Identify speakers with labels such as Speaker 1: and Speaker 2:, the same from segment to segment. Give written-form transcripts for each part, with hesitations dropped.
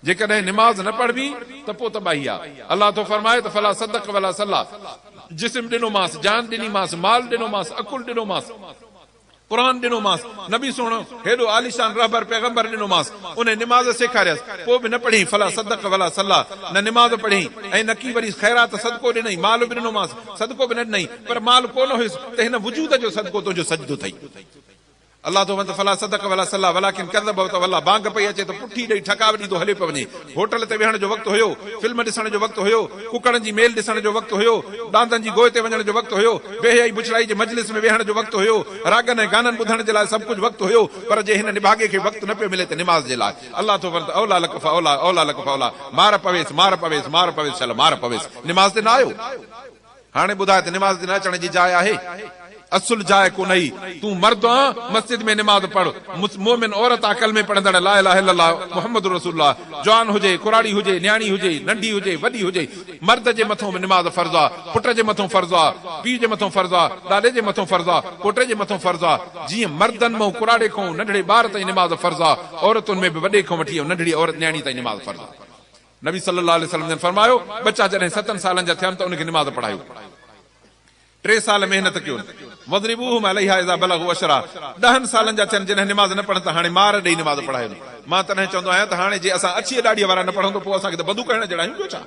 Speaker 1: جيڪڏهن نماز نه پڙهبي ته پوء تباهي آ. الله ٿو فرمائي ته فلا صدق ولا صلي، جسم ڏنومانس، جان ڏنيمانس، مال ڏنومانس، عقل ڏنومانس، قرآن ڏنومانس، نبي سهڻو هيڏو عاليشان رهبر پيغمبر ڏنومانس، انهي نماز سيکاريس، پوء به نه پڙهيائين، فلا صدق ولا صلي، نه نماز پڙهيائين ۽ نڪي وري خيرات صدقو ڏنائين، مال به ڏنومانس، صدقو به نه ڏنائين، پر مال ڪونه هيس ته هن وجود جو صدقو تنهنجو سجدو ٿئي. الله ٿو ته فلا صدق ولا صلي ولڪن ڪذب وتولي بانگ پئي اچي ته پٺي ڏئي ٺڪاء ڏيندو هليو پيو وڃي. هوٽل تي ويهڻ جو وقت هيو، فلم ڏسڻ جو وقت هيو، ڪڪڙن جي ميل ڏسڻ جو وقت هيو، ڏاندن جي گوء تي وڃڻ جو وقت هيو، بيحيائي بڇڙائي جي مجلس ۾ ويهڻ جو وقت هيو، راڳن ۽ گانن ٻڌڻ جي لاء سڀ ڪجهه وقت هيو پر جي هن نڀاڳي کي وقت نه پيو ملي ته نماز جي لاء الله ٿو فرمائي ته اوليٰ لڪ فاوليٰ اوليٰ لڪ فاوليٰ مار پويس مار پويس مار پويس شل مار پويس نماز تي نه آيو. هاڻي ٻڌاء ته نماز تي نه اچڻ جي جاء آهي؟ اصل جاء ڪونهئي. تون مرد آن، مسجد ۾ نماز پڙهه. مؤمن عورت آ ڪلمي پڙهندڙ لا اله الا الله محمد رسول الله. جوان هجي، ڪراڙي هجي، نياڻي هجي، ننڍي هجي، وڏي هجي، مرد جي مٿون به نماز فرض آ، پٽ جي مٿون فرض آ، پيء جي مٿون فرض آ، ڏاڏي جي مٿون فرض آ، پوٽي جي مٿون فرض آ. جيئن مردن مئون ڪراڙي کئون ننڍڙي ٻار تائين نماز فرض آ، عورتن ۾ به وڏي کئون وٺي ۽ ننڍڙي عورت نياڻي تائين نماز فرض آ. نبي صلّي الله عليه وسلّم جن فرمايو، ٻچا جڏهن ستن سالن جا ٿين ته ان کي نماز پڙهايو. ٽي سال محنت ڪيون. واضربوهم عليها اذا بلغوا عشرا ڏهن سالن جا ٿين جڏهن نماز نه پڙهن ته هاڻي مار ڏئي نماز پڙهايون. مان تڏهن چوندو آهيان ته هاڻي جي اسان اڇيء ڏاڙهيء وارا نه پڙهون ته پوء اسان کي ته بندوق هڻڻ جهڙا آهيون ٻيو ڇا؟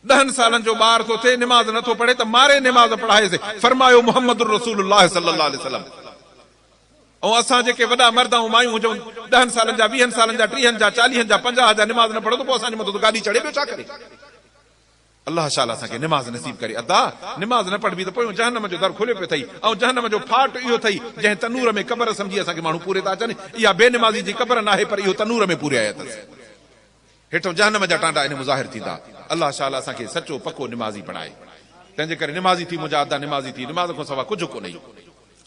Speaker 1: ڏهن سالن جو ٻار ٿو ٿئي نماز نه ٿو پڙهي ته ماري نماز پڙهائيس. فرمايو محمد رسول الله صلّي الله عليه وسلّم. ۽ اسان جيڪي وڏا مرد ۽ مايون هجون، ڏهن سالن جا، ويهن سالن جا، ٽيهن جا، چاليهن جا، پنجاهه جا نماز نه پڙهون ته پوء اسان جي مٿان ته گاڏي چڙهي ٻيو ڇا ڪري؟ الله شال اسان کي نماز نصيب ڪري. ادا! نماز نه پڙهبي ته پويون جهنم جو در کليو پيو اٿئي ۽ جهنم جو ڦاٽ اهو اٿئي جنهن تنور ۾ قبر سمجهي اسان کي ماڻهو پوري ٿا اچن. اها بي نمازي جي قبر ناهي پر اهو تنور ۾ پوري آيا اٿس. هيٺئون جهنم جا ٽانڊا ان مظاهر ٿيندا. الله شال اسان کي سچو پڪو نمازي بڻائي. تنهنجي ڪري نمازي ٿي منهنجا ادا نمازي ٿي نماز کان سوا ڪجهه ڪونهي.